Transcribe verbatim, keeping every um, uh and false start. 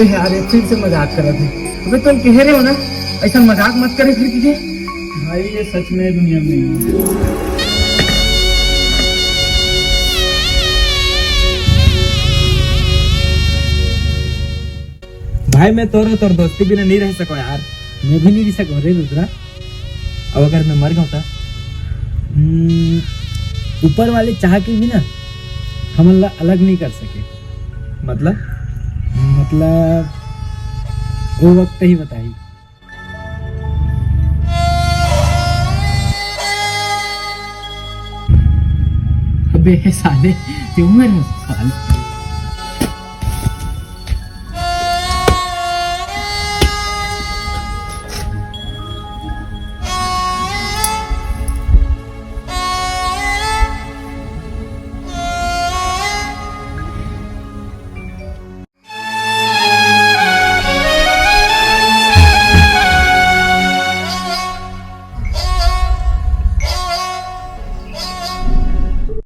यार, ये फिर से मजाक करत हे। अबे, तुम कह रहे हो ना, ऐसा मजाक मत करे फिर किसी। भाई, ये सच में दुनिया में नहीं है। भाई, मैं तोर, तोर दोस्ती बिना नहीं रह सको यार। मैं भी नहीं रह सको रे रुद्रा। अब अगर मैं मर गया होता? हम्म, ऊपर वाले चाह के भी ना हमन ला अलग नहीं कर सके। मतलब? मतलब, वो वक्त ही बताई। अबे साले, क्यों मेरे साले?